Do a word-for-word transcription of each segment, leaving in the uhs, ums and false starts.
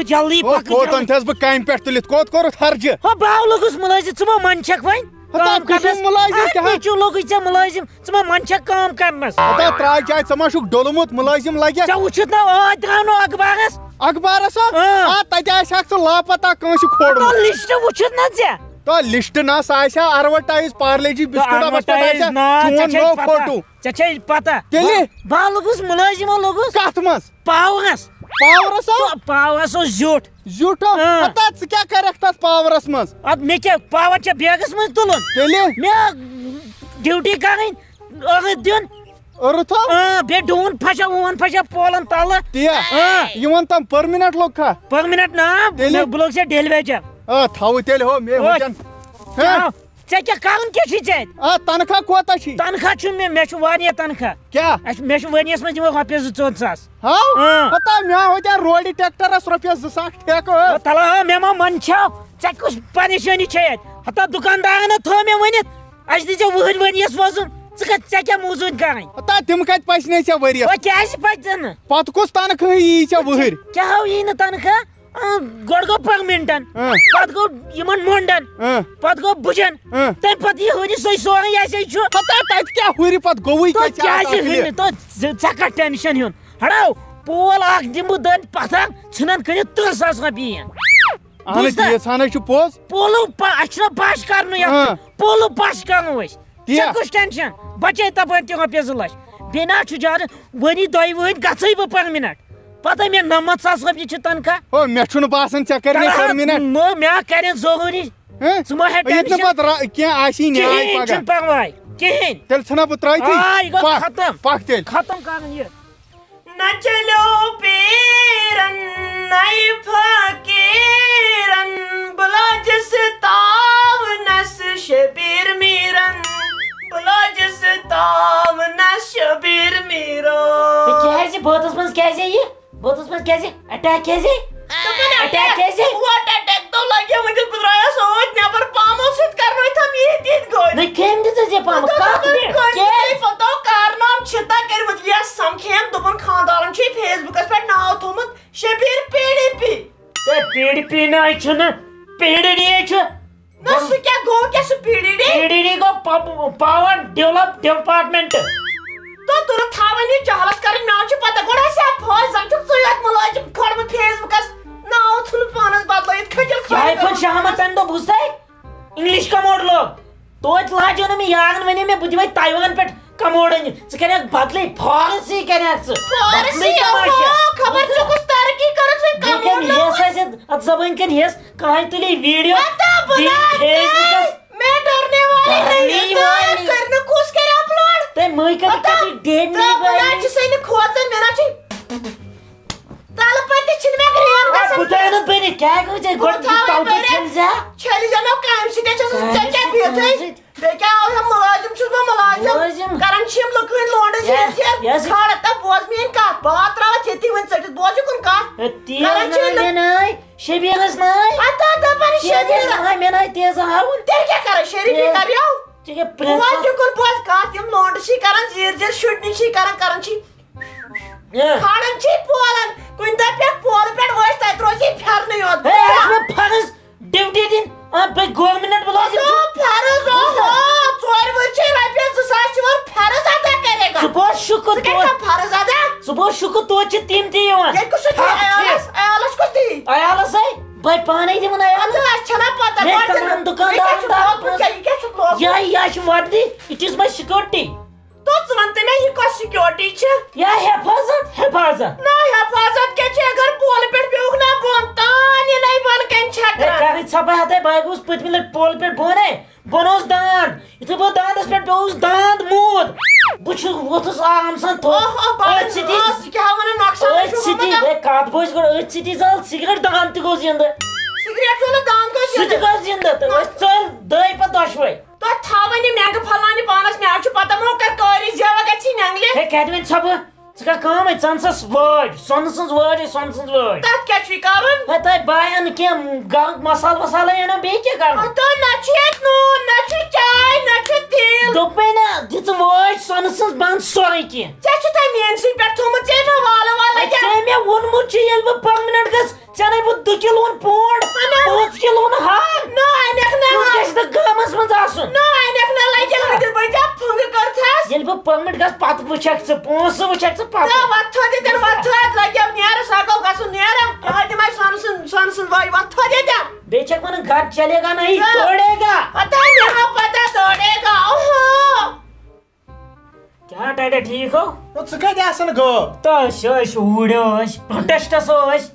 جلدی او، پکھ کوتن جلدی۔ چھَس بہٕ کامہِ پٮ۪ٹھ تُلِتھ، کوت کوٚرُتھ ہرجہِ؟ ہو، بہٕ آو لوٚگُس مُلٲزِم، ژٕ ما منٛدچھکھ وۄنۍ ہتا، کٲم بہٕ چھُس کرنس؟ مُلٲزِم، اَتھ کیٛاہ؟ پٮ۪ٹھ چھُ لوٚگُے ژےٚ مُلٲزِم، ژٕ ما منٛدچھکھ کٲم کرنس؟ ہتا، ترٛاے چاے، ژٕ ما چھُکھ ڈوٚلمُت، مُلٲزِم لگہِ؟ ژےٚ وُچھُتھ نا، ٲدۍ درٛاو نہٕ اخبارس؟ اخبارس ہا؟ اۭں۔ آ، تتہِ آسہِ ہاکھ ژٕ لاپتہ کٲنٛسہِ کھوڑمُت۔ تو لسٹ وُچھُتھ نا ژےٚ؟ تو لسٹ نا، سُہ آسہِ ہا advertise پارلے جی تو بسکٹ ڈبس پٮ۪ٹھ advertise آسہِ ہا نا، ژےٚ چون چھے نوٚو پتہ، فوٹو۔ ژےٚ چھے پتہ۔ تیٚلہِ؟ بہٕ ہا لوٚگُس مُلٲزِم ہا لوٚگُس۔ کتھ منٛز؟ پاورس۔ پاورس ہا؟ تو پاورس اوس زیُٹھ۔ زیُٹھ ہا؟ اۭں۔ ہتا، ژٕ کیٛاہ کرکھ تتھ پاورس منٛز؟ ادٕ مےٚ کیٛاہ، پاور چھا بیگس منٛز تُلُن؟ تیٚلہِ؟ مےٚ ڈیوٹی کرٕنۍ، ٲرتھ دیُن۔ ٲرتھ ہا؟ اۭں، بیٚیہِ ڈوٗن پھچا، ووٗن پھچا پولن تلہٕ۔ تی ہا؟ اۭں۔ یہِ وَن تم permanent لوٚگ کھا؟ Permanent نا، تیٚلہِ؟ مےٚ، بہٕ لوٚگ ژےٚ daily wage۔ آ، تھاوٕ تیٚلہِ ہو، مے او، ہوتن۔ ہہ؟ ژےٚ کیٛاہ کرُن کیٛاہ چھُے ژےٚ اَتہِ؟ آ، تنخواہ کوتاہ چھی؟ تنخواہ چھُنہٕ مےٚ، مےٚ چھُ واریاہ تنخواہ۔ کیٛاہ؟ اَسہِ، مےٚ چھُ ؤریَس منٛز یِوان رۄپیَس زٕ ژور ساس۔ ہاو؟ اۭں۔ ہتا، مےٚ ہا ہوتیا روڈِ ٹریکٹرس رۄپیَس زٕ ساس ٹھیکہٕ ٲس۔ او تَلہٕ ہا، مےٚ ما منٛدچھاو؟ ژےٚ کُس پریشٲنی چھے اَتہِ؟ ہتا، دُکاندارن ہا تھٲو مےٚ ؤنِتھ، اَسہِ دیٖزیو وُہٕرۍ ؤریَس وۄزُم۔ ژٕ کَتہِ، ژےٚ کیٛاہ موٚزوٗرۍ کَرٕنۍ؟ ہتا، تِم کَتہِ پَژھنَے ژےٚ ؤریَس؟ او، کیٛازِ پَزِ ژےٚ نہٕ؟ پَتہٕ کُس تنخواہ یی ژےٚ وُہٕرۍ؟ کیٛاہ ہاو یی نہٕ تنخواہ؟ آ، گۄڈٕ گوٚو پرمنٹن، آ۔ پتہٕ گوٚو یِمن مۄنڈن، آ۔ پتہٕ گوٚو بُجن، آ۔ تمہِ پتہٕ یہِ ہُرِ سُے سورُے یہِ ہسا چھُ۔ ہتا، تتہِ کیٛاہ ہُرِ پتہٕ گوٚوُے تہٕ کیٛاہ ژےٚ کیٛازِ اکھ ہُرِ کِلہِ؟ نہٕ؟ تہٕ ژٕ، ژےٚ کتھ ٹینشن ہیوٚن؟ ہڑاو، پول اکھ دِمہٕ بہٕ دٲنۍ پتھر، ژھٕنن کٔرِتھ تٕرٛہ ساس رۄپیہِ یِن۔ اہن حظ، بوٗزتھا؟ تیٖژ ہن حظ چھُ پوٚز۔ پولو پا-، اَسہِ چھُنہ پش کرنُے یتھ۔ آ۔ پولو پش کرنو أسۍ۔ تی ژےٚ ہا۔ کُس ٹینشن؟ بچے تپٲرۍ تہِ رۄپیہِ زٕ لچھ۔ بیٚیہِ نہ چھُ زیادٕ، ؤری دۄیہِ وٕہٕرۍ گژھٕے بہٕ پرمنٹ۔ پتہٕ مےٚ نَمَتھ ساس رۄپیہِ چھِ تنخواہ۔ ہو، مےٚ چھُنہٕ باسان ژےٚ کَرِ مےٚ کَرٕ ہا، permanent۔ مو-، مےٚ ہا کَرٮ۪ن ضروٗری۔ ہہ؟ ژٕ مہ ہےٚ ییٚتہِ نہٕ ٹینشن۔ پَتہٕ را-، کینٛہہ آسی نیاے کِہیٖنۍ پَگاہ۔ چھُنہٕ پَرواے، کِہیٖنۍ۔ تیٚلہِ ژھٕنا بہٕ ترٛٲیتھٕے؟ آ، یہِ گوٚو پَکھ، ختم۔ پَکھ تیٚلہِ۔ ختم کَرُن یہِ۔ نہ چلیو پیرن نئے فقیرن، بلاجس تاونس شبیر میرن، بلاجس تاونس شبیر میرن۔ ہے، کیٛازِ؟ بٲتس منٛز کیٛازِ یہِ؟ بٲتس منٛز کیٛازِ؟ اٹیک کیٛازِ؟ دوٚپُن اٹیک اٹیک۔ کیٛازِ؟ What attack؟ تو لگے وٕنکیٚس بہٕ درٛایس ٲدۍ نٮ۪بر پامو سۭتۍ کرنٲوۍ تھم یِتھۍ یِتھۍ گٔے۔ نہ کٔمۍ دِژ ژےٚ پامو؟ کَتھ پٮ۪ٹھ؟ کٔمۍ کیٛازِ؟ دِژ؟ پتہٕ کارنام چھِ تہ کٔرمٕتۍ یس سمکھیم دوٚپُن خاندارن چھُ یہِ Facebook پٮ۪ٹھ ناو تھوٚومُت شبیر پی ڈی پی۔ تہٕ پی ڈی پی نہ چھُنہٕ، پی ڈی ڈی چھُ۔ نہ، سُہ کیٛاہ گوٚو؟ کیٛاہ سُہ P D D? P D D گوٚو پاو-، پاور ڈیولپ ڈپارٹمنٹ۔ تو تُلہٕ تھاوان یہِ جہلس کرٕنۍ، مےٚ چھُ پتہ۔ گۄڈٕ آسہِ ہا فوج زن چھُکھ ژٕے یوت مُلٲزم کھوٚڑمُت Facebook-س، ناو ژھُنُن پانس بدلٲیِتھ، کھٔجل یہِ ہاے خٲلی پٲٹھۍ شامس تمہِ دۄہ بوٗزتھے؟ English کموڈ لوگ۔ توتہِ لاجیو نہٕ مےٚ یارن، ونے مےٚ بہٕ دِمے تایوان پٮ۪ٹھ کموڈ أنِتھ۔ ژٕ کرکھ بدلٕے، فارسی کرکھ ژٕ۔ فارسی، بدلٕے تماشا۔ اوہو، خبر ژےٚ کُس ترقی کٔرٕتھ وۄنۍ بیٚیہِ کموڈ کٔمۍ لوگ؟ ہیٚس آسہِ اتھ زبٲنۍ کٔمۍ ہیٚس؟ کانٛہہ تُلہِ ویٖڈیو، پتہ بہٕ دِیہِ نا Facebook-س۔ میں ڈرنے والی نہیں، بدلٕے ڈر والی۔ کرنہٕ کُس کرِ upload؟ تہٕ مٔنٛزۍ کٔرِو پتہ، کتہِ ڈیڈ تہٕ نہیں بہٕ نا والی۔ چھِ سٲنہِ کھوژان، مےٚ نا چھِ تلہٕ پتہٕ تہِ چھِنہٕ مےٚ گرٛین آ، گژھان بہٕ ترٛاوٕ نہٕ کینٛہہ۔ بٔرِتھ۔ کیٛاہ گوٚو ژےٚ؟ بہٕ گۄڈٕ تھاوَے تلہٕ پتہٕ بٔرِتھ۔ چھٔلۍ زِ ہا۔ چھٔلۍ زِ نہٕ کامہِ سۭتۍ، ژےٚ چھَس نہٕ، ژےٚ کیٛاہ کامہِ بیٚیہِ سۭتۍ؟ بیٚیہِ کیٛاہ آو ہم مُلٲزِم چھُس بہٕ مُلٲزِم۔ مُلٲزِم۔ کران چھِ یِم لٔکٕر ہٕنٛدۍ لونٛڈٕ یَس، زیر زیر۔ یَس۔ کھالان تہٕ بوز میٛٲنۍ کَتھ۔ بہٕ ہا ترٛاوَتھ ییٚتی وۄنۍ ژٔٹِتھ۔ بوز یہِ کُن کَتھ۔ ہے، تیز کران چھِ نہٕ یِم مےٚ ناے، شبیٖرَس ناے۔ اَتھ ہا دَپان شبیٖر شبیٖر۔ ناے، مےٚ ناے تیز ہاوُن۔ تیٚلہِ کیٛاہ کرو؟ شریٖفی تیز۔ کریو؟ ژےٚ کیٛاہ پرٛنسَس؟ بوز یہِ کُن بوز کَتھ۔ یِم لونٛڈٕ چھِ کران زیر زیر، شُرۍ نِش چھِ کران، کران چھِ۔ ہہ۔ کھالان چھِ پولن، کُنہِ دۄہ پٮ۪ٹھ پولہٕ پٮ۪ٹھ ؤسۍ، تَتہِ روزِ یہِ پھٮ۪رنٕے یوت۔ ہے، اَتھ چھُ مےٚ فرض ڈیوٹی دِنۍ۔ آ، بہٕ گورمنٹ مُلٲزِم چھُس۔ تو فرض اوس، بوٗزتھا؟ آ، ژورِ ؤرۍ چھے رۄپیَس زٕ ساس یِوان، فرض ادا کرے گا۔ ژٕ بوز شُکُر ژٕ کَتہِ توتہِ۔ کَرٕ فرض ادا؟ ژٕ بوز شُکُر توتہِ چھِ تِم تہِ یِوان۔ ییٚتہِ کُس چھُ تھپھ چھِ۔ عیالَس، عیالَس کُس دی؟ عیالَس ہے، بہٕ پانَے دِمَن عیالَس۔ اَدٕ اَسہِ چھَنہ پَتہ مےٚ گۄڈٕ تِمَن تِمَن، دُکاندارَن یہِ کیٛاہ چھُ تام لوگمُت، پونٛسہٕ۔ یہِ کیٛاہ چھُکھ لوگمُت؟ یہِ، یہِ چھِ وَردی، it is my security۔ تو ژٕ وَن تہٕ مےٚ، یہِ کۄس security چھِ؟ یا حفاظت، حفاظت۔ نہ، حفاظت کیٛاہ چھِ؟ اگر پولہٕ پٮ۪ٹھ پیوٚوُکھ نا بۄن، تان یہِ نَے بۄن کَنہِ ہے، چھَکرَن۔ کَرٕے ژھۄپہٕ ہَتَے، بہٕ ہا گوٚوُس پٔتمہِ لَٹہِ پولہٕ پٮ۪ٹھ بۄن، ہے، بۄن اوس داند۔ یُتھُے بہٕ داندَس پٮ۪ٹھ پیوٚوُس، داند موٗد۔ بہٕ چھُس ووٚتھُس آرام سان تھوٚد۔ اوہ، اوہ، بَڑٕ أتھۍ سۭتۍ، آز کیٛاہ وَنان نۄقصان اوس أتھۍ سۭتۍ، گوٚمُت؟ ہے، کَتھ بوز گۄڈٕ، أتھۍ سۭتۍ زال سِگریٹ، داند تہِ گوٚو زِندٕ۔ سِگریٹ زول داند گوٚو سُہ تہِ زِندٕ۔ گوٚو زِندٕ، تہٕ أسۍ ژٔلۍ دٲے پَتہٕ دۄشوَے۔ تۄہہِ تھاوٕنۍ یہِ مٮ۪نٛگہٕ پھۄلناونہِ پانَس، مےٚ حظ چھُ پَتہ، مو کَر کٲری زٮ۪وَ گژھِ یہِ نٮ۪نٛگلہِ۔ ہے، کَتہِ وَنہِ ژھۄپہٕ؟ ژٕ کَر کٲم، ہے، ژٕ اَن سَس وٲج، سۄنہٕ سٕنٛز وٲج، ہے، سۄنہٕ سٕنٛز وٲج۔ تَتھ کیٛاہ چھُے کَرُن؟ ہے، تۄہہِ بہٕ اَنہٕ کینٛہہ گَرُک مصالہٕ وصالَے اَنو، بیٚیہِ کیٛاہ کَرُن؟ ہَتو، نہ چھُ ییٚتہِ نوٗن، نہ چھُ چاے، نہ چھُ تیٖل۔ دوٚپمَے نہ، دِژٕ وٲج سۄنہٕ سٕنٛز بنٛد سورُے کینٛہہ۔ ژےٚ چھُتھا میٛٲنسٕے پٮ۪ٹھ تھوٚمُت، ژےٚ مےٚ والہٕ والہٕ ہے، لَگیٛاو؟ ژےٚ مےٚ ووٚنمُت چھُ، ییٚلہِ بہٕ پٔرمِنَنٛٹ گژھٕ، ژےٚ اَنے بہٕ دُ کِلوُن پونٛڈ، اَنو۔ پانٛژھ کِلوُن ہاکھ۔ نہ، اَنکھ نہ یُتھ لگ۔ گژھِ نہٕ گامَس منٛز آسُن۔ نہ، اَنکھ نہ لگہِ، ییٚلہِ بہٕ تیٚلہِ بہٕ ژےٚ فنٛگہٕ کٔرتھَس۔ ییٚلہِ بہٕ پٔرمِٹ گژھٕ، پَتہٕ وٕچھَکھ ژٕ، پونٛسہٕ وٕچھَکھ ژٕ پَتہٕ۔ تہٕ وَتھ تھوٚد ییٚتٮ۪ن، وَتھ تھوٚد، لَگٮ۪م نیرٕ، سۄ گوٚو گژھُن نیرٕ۔ یِہوٚے دِمَے سۄنہٕ سُنٛد، سۄنہٕ سُنٛد وٲج، وَتھ تھوٚد ییٚتٮ۪ن۔ بیٚیہِ چھَکھ وَنان، "گھر چلے گا نہیں، ہاں۔ توڑے گا۔" پتہ نہیں، ہاں، پتہ توڑے گا، اوہو۔ کیٛاہ ٹاٹا، ٹھیٖک ہو؟ او، ژٕ کَتہِ آسان گٲو؟ تہٕ أسۍ ٲسۍ اوٗرۍ، ٲسۍ پروٹیسٹس ٲسۍ۔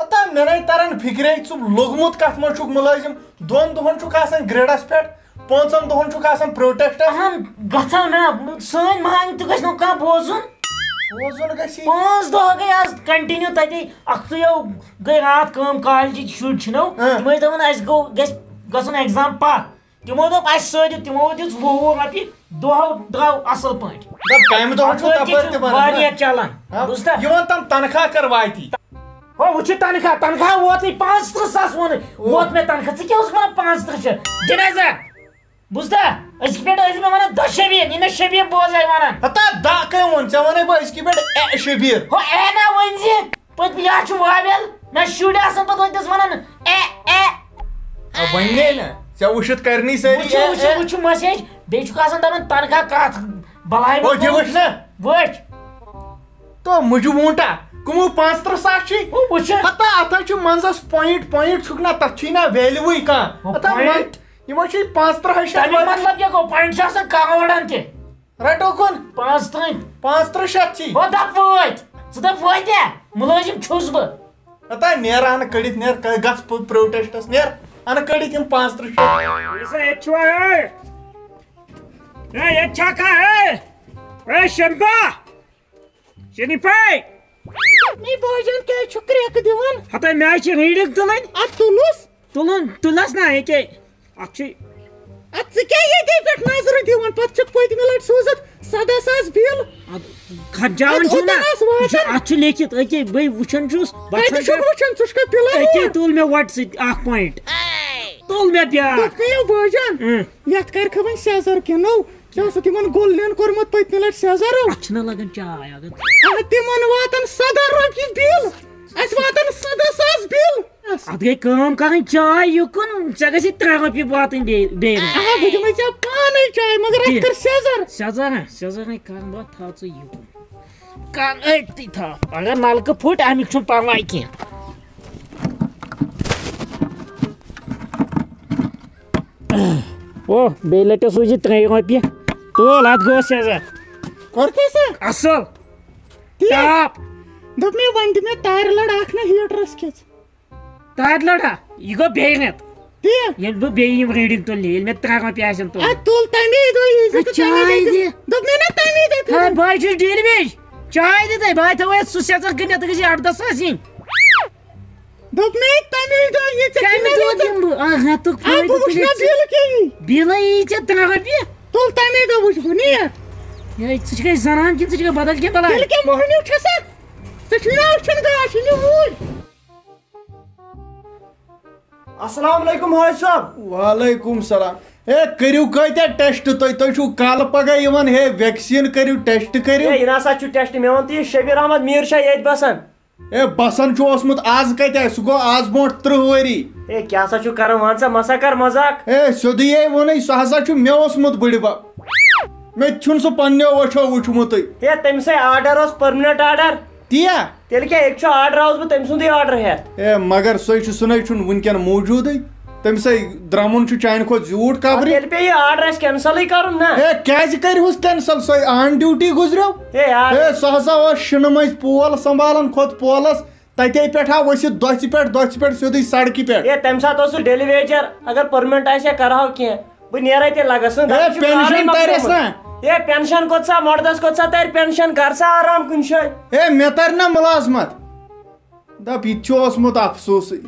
ہتا، مےٚ نَے تَران فِکرے، ژٕ لوٚگمُت کَتھ منٛز چھُکھ مُلٲزِم؟ دۄن دۄہَن چھُکھ آسان گرٛیڈَس پٮ۪ٹھ، پانٛژَن دۄہَن چھُکھ آسان پروٹیسٹَس۔ اَہَن، گژھو نا، سٲنۍ منٛگ تہِ گژھِ نہٕ کانٛہہ بوزُن۔ بوزُن گژھِ۔ پانٛژھ دۄہ گٔے آز continue تَتے، اَکھتُے یو گٔے راتھ کٲم، کالجِکۍ شُرۍ چھِنو، اۭں۔ تِم ٲسۍ دَپان، "اَسہِ گوٚو، گژھِ گژھُن exam پَتھ۔" تِمو دوٚپ، "اَسہِ سۭتۍ دِ"، تِمو دِژ وُہ وُہ رۄپیہِ، دۄہ درٛاو اَصٕل پٲٹھۍ۔ دَپ، کامہِ دۄہَن چھُ اَپٲرۍ تہِ تَپٲرۍ چھُ تہِ بَنان۔ واریاہ چَلان، ہاں، بوٗزتھا؟ یِمَن تام تنخواہ کَر واتی؟ ہو، وۄنۍ چھُ تنخواہ، تنخواہ ووتُے، پانٛژھ تٕرٛہ ساس ووٚنُے۔ او۔ ووت مےٚ تنخواہ، ژٕ کیٛاہ اوسُکھ وَنان پانٛژھ تٕرٛہ چھِ؟ دِنہٕ حظ، بوٗزتھا؟ أزکہِ پٮ۪ٹھ ٲسۍ مےٚ وَنان دَہ شےٚ بیٚیہِ، یہِ نہ شےٚ بیٚیہِ بوزَے وَنان۔ ہتا، دَہ کٔمۍ ووٚن؟ ژےٚ وَنے بہٕ أزکہِ پٮ۪ٹھ اے شبیٖر۔ ہو، اے نہ ؤنۍ زِ۔ پٔتمہِ لَٹہِ چھُ واویل، مےٚ شُرۍ آسان پَتہٕ وۄنۍ دِژ وَنان، اے، اے۔ آ، وۄنۍ گٔے نہ، ژےٚ وٕچھِتھ کَرنی سٲری وٕچھِو، اے، وٕچھِو، اے۔ وٕچھِو message، بیٚیہِ چھُکھ آسان دَپان تنخواہ کَتھ بَلاے او، منٛز دِ وٕچھ نہ۔ وٕچھ۔ تو مُجہِ وونٛٹا، کٕمو پانٛژھ تٕرٛہ ساس چھی؟ او، وٕچھ۔ ہتا، اَتھ حظ چھُ منٛزَس point، point چھُکھ نہ، تَتھ چھُے نہ value کانٛہہ۔ او، ہتا، point؟ وۄنۍ یِمو چھُے پانٛژھ تٕرٛہ ہَے شیٚتھ تَمیُک وۄنۍ۔ مطلب کیٛاہ گوٚو؟ Point چھُ آسان کانٛگڑَن تہِ۔ رٹو کُن۔ پانٛژھ تٕرٛہ۔ پانٛژھ تٕرٛہ شیٚتھ چھی۔ ہو دَپ وٲتۍ۔ ژٕ دَپ وٲتۍ یا؟ مُلٲزِم چھُس بہٕ۔ ہتا نیر اَنہٕ کٔڑِتھ، نیر، گ-، گژھ پ-، پروٹیسٹس، نیر، اَنہٕ کٔڑِتھ یِم پانٛژھ تٕرٛہ شیٚتھ۔ ہے سا، ییٚتہِ چھُوا، ہے؟ ہے، ییٚتہِ چھا کانٛہہ، ہے؟ ہے، شمبا! شریفے! ہے، بوجان کیٛازِ چھُ کرٛیکہٕ دِوان؟ ہتا مےٚ حظ چھِ reading تُلٕنۍ۔ اَدٕ تُلُس۔ تُلُن، تُلس نا، ییٚکے، اَتھ چھُ۔ اَدٕ ژٕ کیٛاہ ییٚتے پٮ۪ٹھ نظرٕ دِوان؟ پَتہٕ چھُکھ پٔتمہِ لَٹہِ سوٗزُتھ سَداہ ساس بِل۔ اَدٕ خرچاوان اَدٕ چھُو نا؟ اوٚتَن آس یہِ چھُ، واتان۔ اَتھ چھُ لیکھِتھ، أکے بہٕ وٕچھان چھُس، بہٕ کَتہِ چھُسَن چھُکھ کیٛاہ؟ وٕچھان؟ ژٕ چھُکھا پِلَن أکے ووت؟ تُل مےٚ وَٹسٕے اَکھ point۔ تُل مےٚ بیٛاکھ۔ تُہۍ کٔرِو بوجان۔ اۭں۔ یَتھ کَرِکھٕ وۄنۍ سیزر کِنو؟ ژےٚ اوسُتھ یِمَن گُل لین کوٚرمُت پٔتمہِ لَٹہِ سیزرو۔ اَتھ چھِنہ لَگان چاے اگر۔ اَدٕ تِمَن واتَن سَداہ رۄپیہِ بِل، اَسہِ واتَن سَداہ ساس بِل۔ اَتھ گٔے کٲم کَرٕنۍ، چاے یُکُن، ژےٚ گژھی ترٛےٚ رۄپیہِ واتٕنۍ بیٚیہِ، بیٚیہِ۔ اَہا، بہٕ دِمَے ژےٚ پانَے چاے، مگر اَتھ دِ۔ کَر سیزر۔ سیزر ہا، سیزر ہا کَر بہٕ، تھاو ژٕ یُکُن۔ کَر أتھی تھاو۔ اگر نَلکہٕ پھُٹ، اَمیُک چھُنہٕ پَرواے کینٛہہ۔ او، بیٚیہِ لَٹہِ سوٗزِ ترٛےٚ رۄپیہِ۔ تُل، اَتھ گوٚو سیزر۔ کوٚر تہِ سا؟ اَصٕل۔ تی؟ ٹاپ۔ دوٚپ مےٚ، وۄنۍ دِ مےٚ تارِ لَڑ اَکھ نا ہیٖٹرَس کھِژ۔ تارِ لَڑ ہا؟ یہِ گوٚو بیٚیہِ رٮ۪تھ۔ تی؟ ییٚلہِ بہٕ بیٚیہِ یِم reading تُلنہِ، ییٚلہِ مےٚ ترٛےٚ رۄپیہِ آسن تُلنہِ۔ اَدٕ تُل تَمے دۄہ یی زِ تہٕ تَمے چاے دۄہ دِ۔ تہِ۔ دوٚپ مےٚ نا تَمے دۄہ ہے، تُل۔ بہٕ حظ چھُس ڈیلہِ ویج۔ چاے دِ تۄہہِ، بہٕ حظ تھاوٕ یَتھ سُہ سیٚژر کٔرِتھ، تُہۍ گٔژھِو اَرداہ ساس یِنۍ۔ دوٚپ مےٚ تَمے دۄہ یہِ ژےٚ کَمہِ چھُنہ دۄہ ییٚتٮ۪تھ۔ دِمہٕ بہٕ؟ آ، رٮ۪تُک آ، فٲیدٕ بہٕ وٕچھٕ نا تُلِتھ ژٕ۔ بِل کیٛاہ یی؟ بِلَے یی ژےٚ ترٛےٚ رۄپیہِ۔ تُل تَمے دۄہ وٕچھٕ بہٕ، نیر۔ ہے، ژٕ چھُکھ اَسہِ زَنان کِنہٕ ژٕ چھُکھ بدل کینٛہہ بَلاے؟ تیٚلہِ کیٛاہ مۄہنیو چھَسا؟ ژےٚ چھُے نا أچھَن گاش، یہِ اوٗرۍ۔ السلام علیکم حٲج صٲب۔ وعلیکم السلام۔ ہے، کٔرِو کۭتیٛاہ test تُہۍ؟ تُہۍ چھِو کالہٕ پگاہ یِوان، ہے، vaccine کٔرِو، test کٔرِو۔ ہے، یہِ نہ سا چھُ test، مےٚ ووٚن تہٕ یہِ شبیر احمد میٖر چھا ییٚتہِ بسان؟ ہے، بسان چھُ اوسمُت آز کتہِ آسہِ؟ سُہ گوٚو آز برونٛٹھ تٕرٛہ ؤری۔ ہے، کیٛاہ سا چھُو کران؟ وَن سا، مہ سا کر مذاق۔ ہے، سیوٚدُے ہے ووٚنُے، سُہ ہسا چھُ مےٚ اوسمُت بٕڈِبب۔ مےٚ تہِ چھُنہٕ سُہ پننیو أچھو وُچھمُتٕے۔ ہے، تٔمِسے order اوس، permanent order۔ تی یا؟ تیٚلہِ کیٛاہ، ییٚتہِ چھُ order آوُس بہٕ تٔمۍ سُنٛدُے order ہٮ۪تھ۔ ہے، مگر سُے چھُ، سُہ نَے چھُنہٕ وٕنکٮ۪ن موٗجوٗدٕے۔ تٔمِسے درٛمُن چھُ چانہِ کھۄتہٕ زیوٗٹھ قبرِ۔ تیٚلہِ پیٚیہِ یہِ order اَسہِ cancelٕے کَرُن نا۔ ہے، کیٛازِ کَرِہُس cancel؟ سُے on duty گُزریو۔ ہے یار۔ ہے، سُہ ہسا اوس شِنہٕ مٔنٛزۍ پول سنبھالان، کھوٚت پولس، تَتے پٮ۪ٹھ آو ؤسِتھ دۄژھِ پٮ۪ٹھ، دۄژھِ پٮ۪ٹھ سیوٚدُے سڑکہِ پٮ۪ٹھ۔ ہے، تَمہِ ساتہٕ اوس سُہ daily wager، اگر permanent آسہِ ہا، کَرہاو کینٛہہ۔ بہٕ نیرے تیٚلہِ لگس نہٕ، ہے، دَپان چھُ pension کارٕے مۄکلیومُت۔ تَرٮ۪س نا؟ ہے، pension کوٚت سا، مردس کوٚت سا تَرِ pension؟ کر سا آرام کُنہِ جایہِ۔ ہے، مےٚ تَرِ نا مُلازمت؟ دَپ، یہِ تہِ چھُ اوسمُت افسوٗسٕے۔